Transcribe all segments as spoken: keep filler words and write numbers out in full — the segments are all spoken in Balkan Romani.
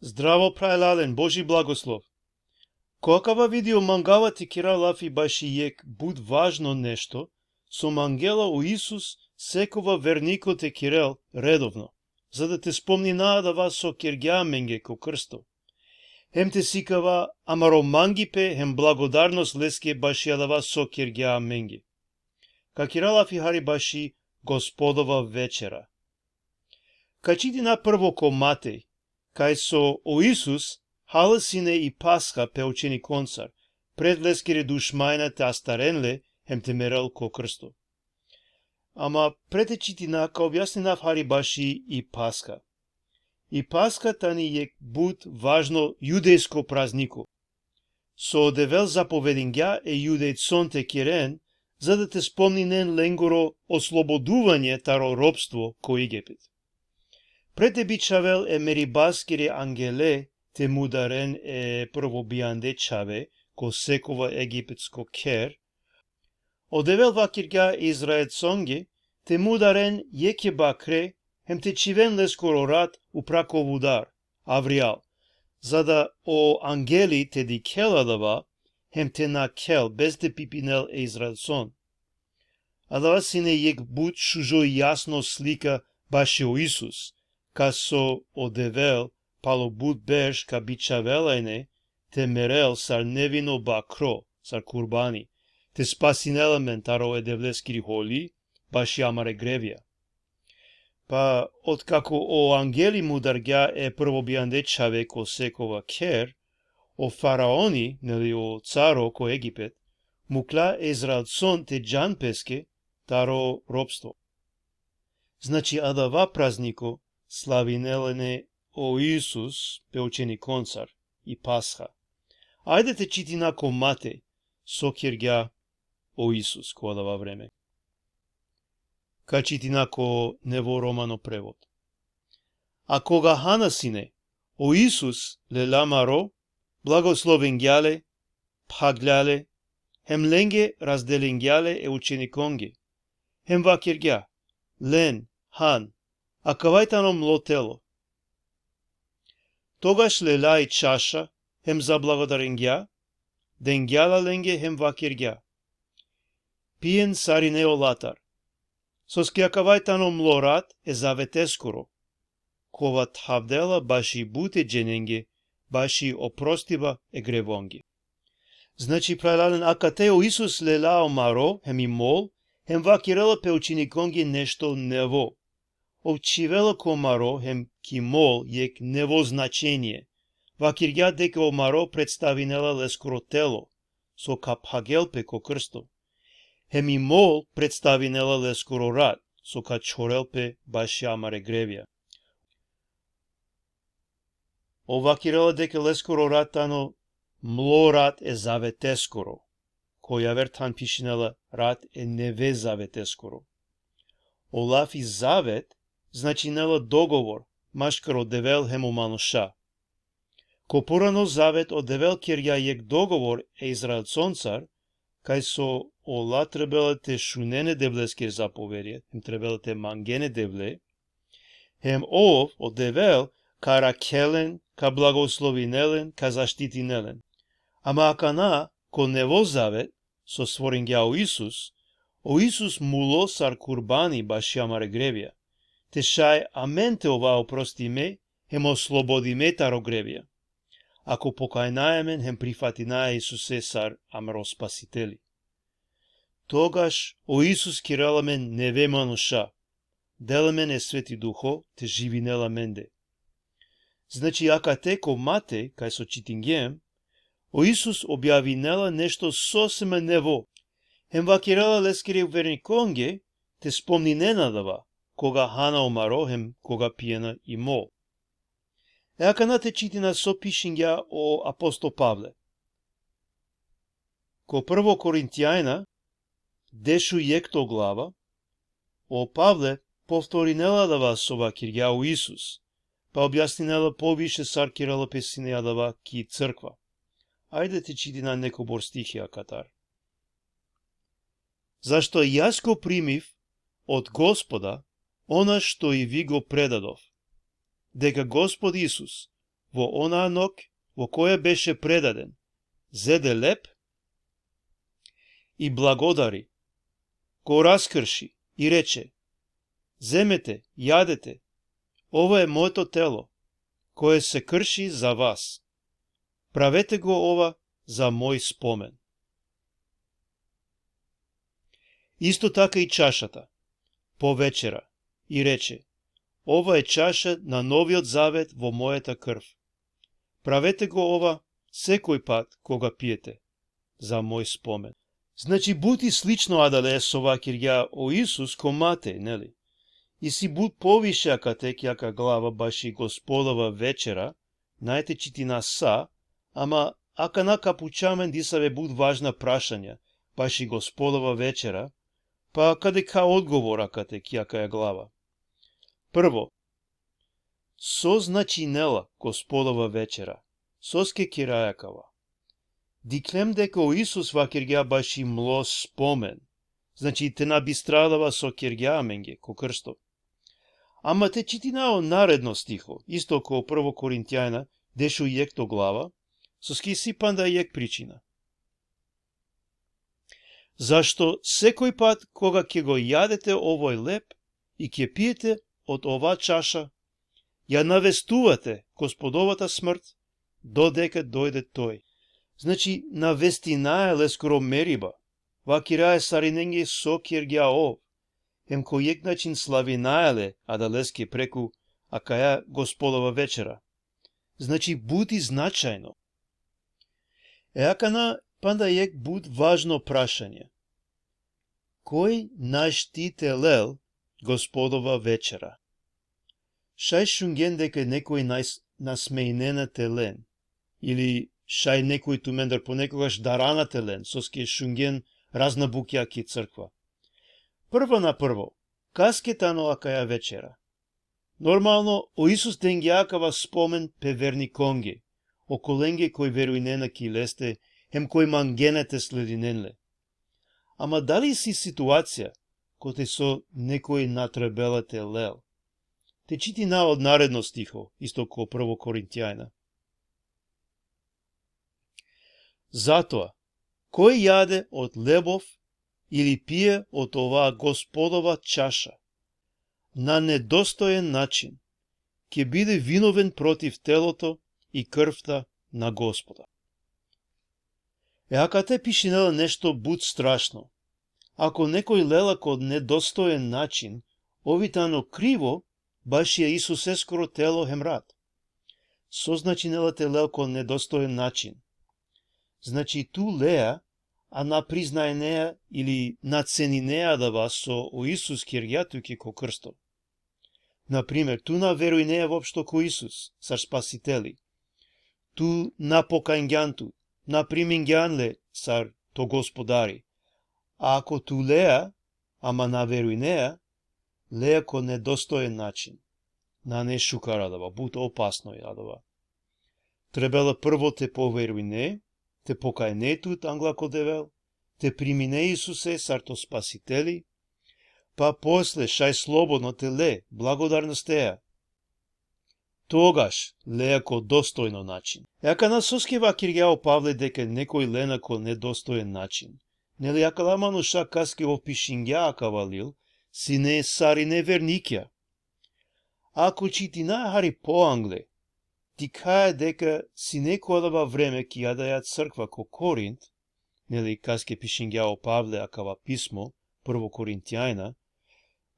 Zdravo, phralalen, Božji blagoslov. Ko akava video mangava te kera lafi baši jekh but važno nešto, so mangela o Isus sekova verniko te kerel redovno, za da te spomnina adava so kergja amenge ko krsto. Hem te sikava amaro mangipe hem blagodarnost leske baši adava so kergja amenge. Ka kera lafi hari baši Gospodova večera. Ka čitina prvo ko Matej, kaj so o Isus hala sine i Pasha pe učenikoncar, pred leskere dušmajna te astaren le hem te merel ko krsto. Ama pred te čitina, ka objasninav hari baši i Pasha. I Pasha tani jekh but važno judejsko prazniko, so o Devel zapovedingja e Judejcon te keren, za da te spomninen lengoro osloboduvanje taro ropstvo ko Egipet. Pred te bičhavel e meribaskere angele te mudaren e prvobijande čhave ko sekova egipetsko kher, o Devel vakergja Izraelconge te mudaren jekhe bakre hem te čhiven leskoro rat upra ko vudar, avrijal, za da o angeli te dikhel adava hem te nakhel, bez te pipinel e Izraelcon. Adava sine jekh but šužo jasno slika baši o Isus, kas so o Devel palo but berš ka bičhavel lajne te merel sar nevino bakro, sar kurbani, te spasinel amen taro e Devleskiri holi, baši amare grevja. Pa otkako o angeli mudargja e prvobijande čhave ko sekova kher, o faraoni, neli, o caro ko Egipet, mukla e Izraelcon te džan peske taro ropstvo. Znači, adava prazniko slavinela lajne o Isus pe učenikoncar, i Pasha. Ajde te čitina ko Matej so kergja o Isus ko adava vreme. Ka čitina ko nevo romano prevod. A koga hana sine, o Isus lela maro, blagoslovingja le, phaglja le, hem lenge razdelingja le e učenikonge, hem vakergja: Len, han, akavaj tano mlo telo. Togaš lela i čaša, hem zablagodaringja, dengja la lenge hem vakergja: Pijen sarine olatar, soske akavaj tano mlo rat e zaveteskoro, kova thavdela baši bute dženenge, baši oprostiba e grevonge. Znači, phralalen, akate o Isus lela o maro hem i mol, hem vakerela pe učenikonge nešto nevo. Ov čhivela ko maro hem ki mol jekh nevo značenie. Vakergja deka o maro predstavinela leskoro telo, so ka phagel pe ko krsto. Hem i mol predstavinela leskoro rat, so ka čhorel pe baši amare grevja. Ov vakerela deka leskoro rat tano mlo rat e zaveteskoro, ko javer than pišinela rat e neve zaveteskoro. O lafi zavet značinela dogovor maškaro Devel hem o manuša. Ko purano zavet o Devel kergja jekh dogovor e Izraelconcar, kaj so ola trebela te šunen e Devleskere zapovedja, hem trebela te mangen e Devle, hem ov, o Devel, ka arakhel len, ka blagoslovinel len, ka zaštitinel len. Ama akana, ko nevo zavet, so stvoringja o Isus, o Isus mulo sar kurbani baši amare grevja, te šaj amen te ova oprostime, hem oslobodime taro grevja, ako pokajnaja amen hem prifatinaja e Isuse sar amaro Spasiteli. Togaš o Isus kerela amen neve manuša, dela amen e Sveti Duho te živinel amende. Znači, akate ko Matej, kaj so čitingjem, o Isus objavinela nešto sosema nevo, hem vakerela leskere vernikonge te spomninen adava, koga hana o maro hem koga pijena i mol. E akana te čitina so pišingja o apostol Pavle. Ko prvo Korintjanja, dešujekhto glava, o Pavle povtorinela adava so vakergja o Isus, pa objasninela poviše sar kerela pe sine adava ki crkva. Ajde te čitina nekobor stihi akatar. Зашто јас го примив од Господа она што и ви го предадов, дека Господ Исус, во онаа ноќ во која беше предаден, зеде леп и благодари, го раскрши и рече: „Земете, јадете, ова е моето тело, кое се крши за вас. Правете го ова за мој спомен.“ Исто така и чашата, по вечера, и рече: „Ова е чаша на новиот завет во мојата крв. Правете го ова секој пат кога пиете, за мој спомен.“ Значи, бути слично адале со вакирѓа о Исус ко Матеј, нели? И си бут повише акате ки ака глава баши Господова вечера, најте читина са, ама акана ка пучамен дисаве бут важна прашања баши Господова вечера, па каде ка одговор акате ки акаја глава. Прво, со значинела Господова вечера? Соске кираја кава? Диклем дека о Исус вакирѓа баши мло спомен, значи те набистрадава со кирѓа аменге ко крсто. Ама те читина о наредно стихо, исто ко Прво Коринтијана, дешу јекто глава, соске си панда јек причина. Зашто секој пат кога ќе го јадете овој леп и ќе пиете од ова чаша, ја навестувате Господовата смрт, додека дојде тој. Значи, навестинаеле скоро мериба, вакираја сариненге со кирѓа ов, ем ко јек начин славинаеле адалеске преку акаја Господова вечера. Значи, бути значајно. Е акана панда јек бут важно прашање. Кој наштите лел Господова вечера? Шај шунген дека некој најс-, насмејнена те лен, или шај некој тумендар понекогаш дарана те лен, соске шунген разна букја ки црква. Прво на прво, каске тано акаја вечера? Нормално, о Исус денгјакава спомен пе верниконге, околенге кој верујнена ки лесте, ем кој мангене те слединен ле. Ама дали си ситуација коте со некој натребела те лел? Те читина од наредно стихо, исто ко Прво Коринтијана. Затоа, кој јаде од лебов или пие од оваа Господова чаша на недостоен начин, ќе биде виновен против телото и крвта на Господа. Е, акате пишинела нешто бут страшно. Ако некој лела ко недостоен начин, ови тано криво, баши е Исусескоро тело хем рат. Со значинела те лел ко недостоен начин? Значи, ту леа, а на признаенеа или на ценинеа да ва со о Исус кирѓа туке ко крсто. Например, ту на верујнеа воопшто ко Исус, сар Спасители. Ту на покајнгјан ту, на примингјан ле сар то Господари. А ако ту леа, ама на верујнеа, леа ко недостоен начин. На не шукар адава, бут опасно е адава. Требела прво те поверујне, те покајне ту англако Девел, те примине Исусе сар то Спасители, па после шај слободно те ле благодарностеа. Тогаш леа ко достојно начин. Е, акана соске вакирѓа о Павле дека некој лена ко недостоен начин? Нели акала мануша каске опишингја акава лил, сине сарине верникја? Ако читина хари поангле, дикаја дека сине ко адава време ки адаја црква ко Коринт, нели, каске пишингја о Павле акава писмо, Прво Коринтијајна,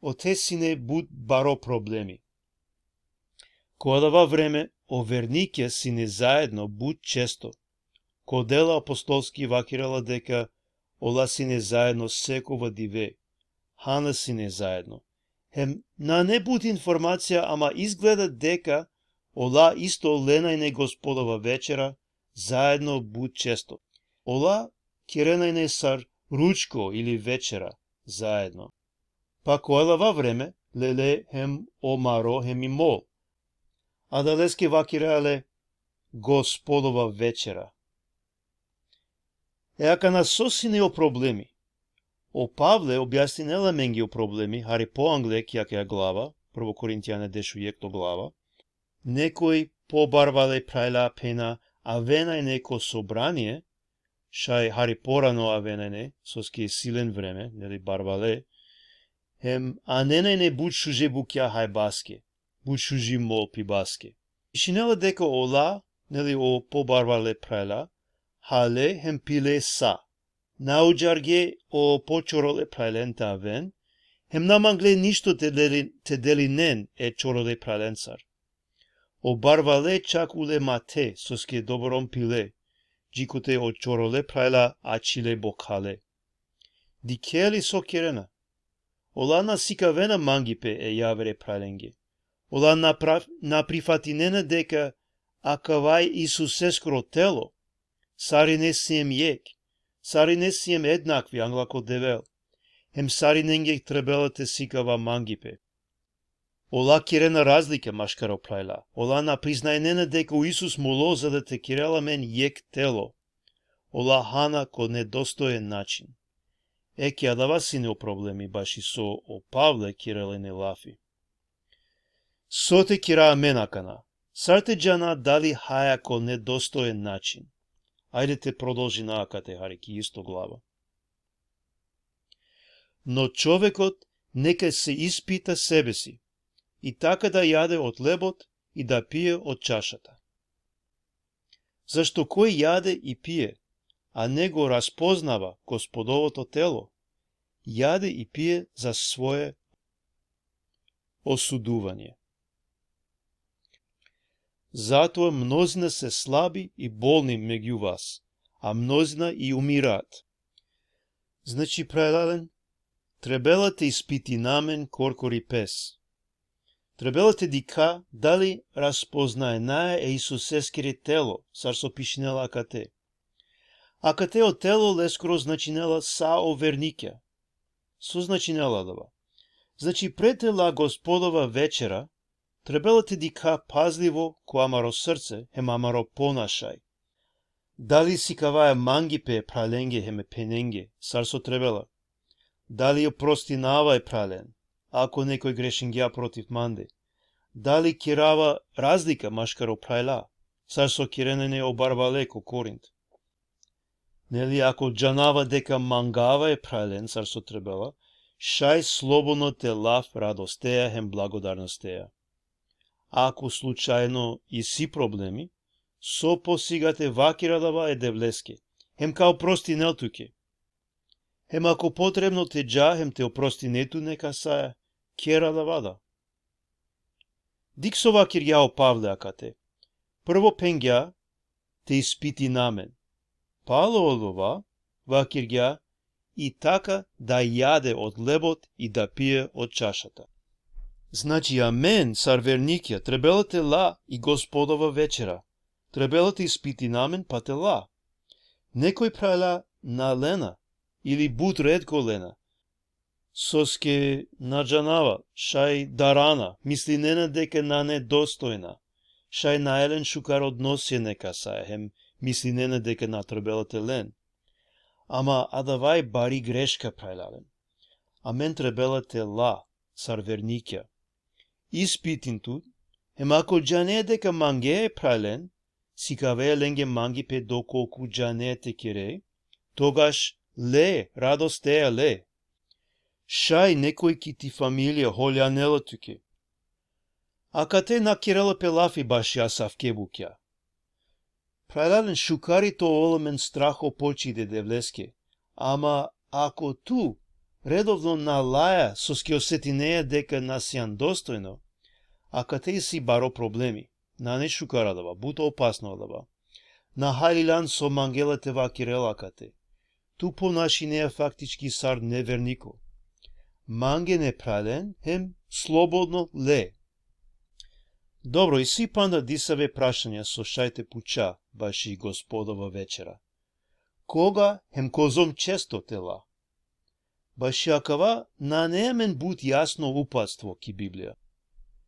оте сине бут баро проблеми. Ко адава време, о верникја сине заедно бут често. Ко Дела апостолски вакирала дека ола сине заедно секова диве. Хана сине заедно. Хем, на не бут информација, ама изгледа дека ола исто ленајне Господова вечера заедно бут често. Ола керенајне сар ручко или вечера заедно. Па ко адава време, леле хем о маро, хем и мол. Адалеске вакираеле Господова вечера. Е, акана сосине о проблеми? О Павле објаснинела менге о проблеми, хари поангле ки акаја глава, Прво Коринтијане дешу јекто глава, Nekoj pobarvale phralja, phenja, avena ine ko sobranie, šaj hari porano avena ine, soske si len vreme, neli, barvale, hem anena ine but šuže bukja hajbaske, but šuži molpibaske. Pišinela deka ola, neli, o pobarvale phralja, hale hem pile sa. Na udžarge o počorole phralen te aven, hem na mangle ništo te deli-, te delinen e čorole phralencar. O barvale čak ule mate, soske doborom pile, džikote o čorole phralja ačhile bokhale. Dikhea li so kerena? Ola na sikavena mangipe e javere phralenge. Ola na pra-, na prifatinena deka akava i Isuseskoro telo. Sarine siem jekh, sarine siem ednakvi angla ko Devel, hem sarinenge trebela te sikava mangipe. Ola kerena razlika maškaro phralja, ola na priznajnena deka o Isus mulo za da te kerel amen jekh telo. Ola hana ko nedostojen način. Eke adava sine o problemi baši so o Pavle kerela ine lafi. So te kera amen akana? Sar te džana dali haja ko nedostojen način? Ajde te prodolžina akate hari ki isto glava. Но човекот нека се испита себе си, и така да јаде од лебот и да пие од чашата. Зашто кој јаде и пие, а не го распознава Господовото тело, јаде и пие за свое осудување. Затоа мнозина се слаби и болни меѓу вас, а мнозина и умираат. Znači, phralalen, trebela te ispitinamen korkori pes. Trebela te dikha dali raspoznajnaja e Isuseskiri telo, sar so pišinela akate. Akate o telo leskoro značinela sa o vernikja. So značinela adava? Znači, pre te la Gospodova večera, trebela te dikha pazlivo ko amaro srce hem amaro ponašaj. Dali sikavaja mangipe e phralenge hem e phenenge, sar so trebela? Dali oprostinava e phralen, ako nekoj grešingja protiv mande? Dali kerava razlika maškaro phralja, sar so kerena ine o barvale ko Korint? Neli, ako džanava deka mangava e phralen sar so trebela, šaj slobodno te lav radosteja hem blagodarnosteja. Ako slučajno isi problemi, so posigate vakir adava e Devleske, hem ka oprostinel tuke. Hem ako potrebno te dža hem te oprostine tu nekasaja, ker adava da. Dik so vakirgja o Pavle akate. Prvo phengja te ispitinamen. Palo odova vakirgja i taka da jade od lebot i da pije od čašata. Znači, amen, sar vernikja, trebela te la i Gospodova večera. Trebela te ispitinamen pa te la. Nekoj phralja na lena, ili but redko lena. Soske na džanava, šaj darana, mislinena deka nane dostojna, šaj nae len šukar odnosje nekasaja, hem mislinena deka na trebela te len. Ama adava i bari greška, phralalen. Amen trebela te la, sar vernikja. Ispitin tu, hem ako džane deka mange e phralen, sikave lenge mangipe dokolku džane te kere, togaš le, radosteja le. Šaj nekoj ki ti familija holjanela tuke. Akate na kerela pe lafi baši asavke bukja. Phralalen, šukar i te ovel amen straho počit e Devleske, ama ako tu redovno na laja soske osetineja deka na sian dostojno, akate isi baro problemi. Nane šukar adava, but opasno adava. Na haljilan so mangela te vakirel akate. Tu ponašineja faktički sar neverniko. Mangen e phralen hem slobodno le. Dobro, isi panda disave prašanja so šaj te puča baši Gospodova večera. Koga hem kozom često te la? Baši akava nane amen but jasno upatstvo ki Biblija.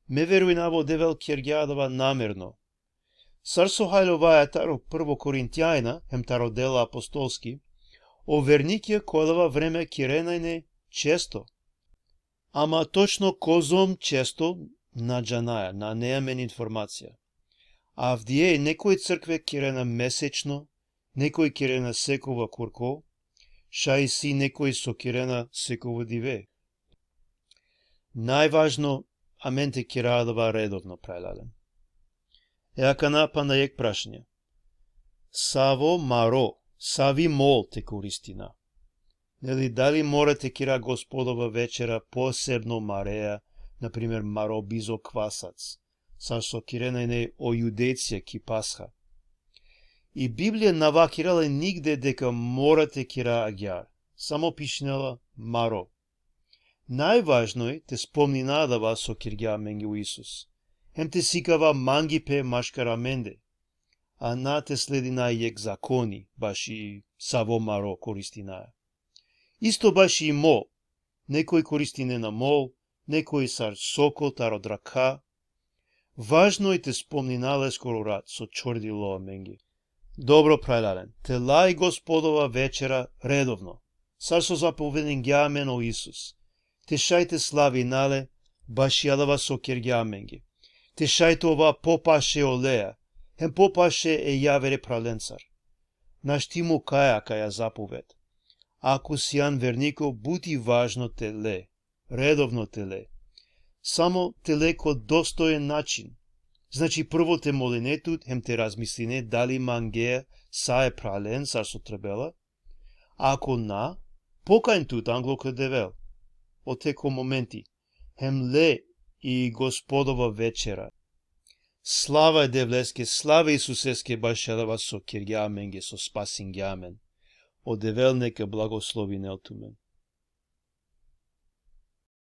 Me verujnava o Devel kergja adava namerno. Sar so haljovaja taro Prvo Korintjanja hem taro Dela apostolski, o vernikja ko adava vreme kerena ine često. Ama točno kozom često na džanaja, nane amen informacija. Avdive nekoj crkve kirena mesečno, nekoj kirena sekova kurko, šaj isi nekoj so kirena sekovo dive. Najvažno, amen te kira adava redovno, phralalen. E akana pana jekh prašanje. Savo maro, savi mol te koristina? Neli, dali mora te kira Gospodova večera posebno mareja, na primer maro bizo kvasac, sar so kirena ine o Judejcija ki Pasha? I Biblija na vakirela nigde deka mora te kira agjaar, samo pišinela maro. Najvažno i te spomnina adava so kirgja amenge o Isus, hem te sikava mangipe maškar amende, a na te sledina jekh zakoni, baši savo maro koristinaja. Isto baši i mol, nekoj koristinena mol, nekoj sar soko taro drakha. Važno i te spomnina leskoro rat so čhordilo amenge. Dobro, phralalen, te la i Gospodova večera redovno, sar so zapovedingja amen o Isus. Te šaj te slavina le baši adava so kirgja amenge. Te šaj te ova popaše oleja, hem popaše e javere phralencar. Našti mukaja akaja zapoved. Ako sian verniko, but i važno te le, redovno te le. Samo te le ko dostojen način. Znači, prvo te moline tut, hem te razmisline dali mangea sa e phralen sar so trebela. Ako na, pokajn tut anglo ko Devel. Ote ko momenti, hem le i Gospodova večera. Slava e Devleske, slava Isuseske, baši adava so kirgja amenge, so spasingja amen. O Devel neka blagoslovinel tumen.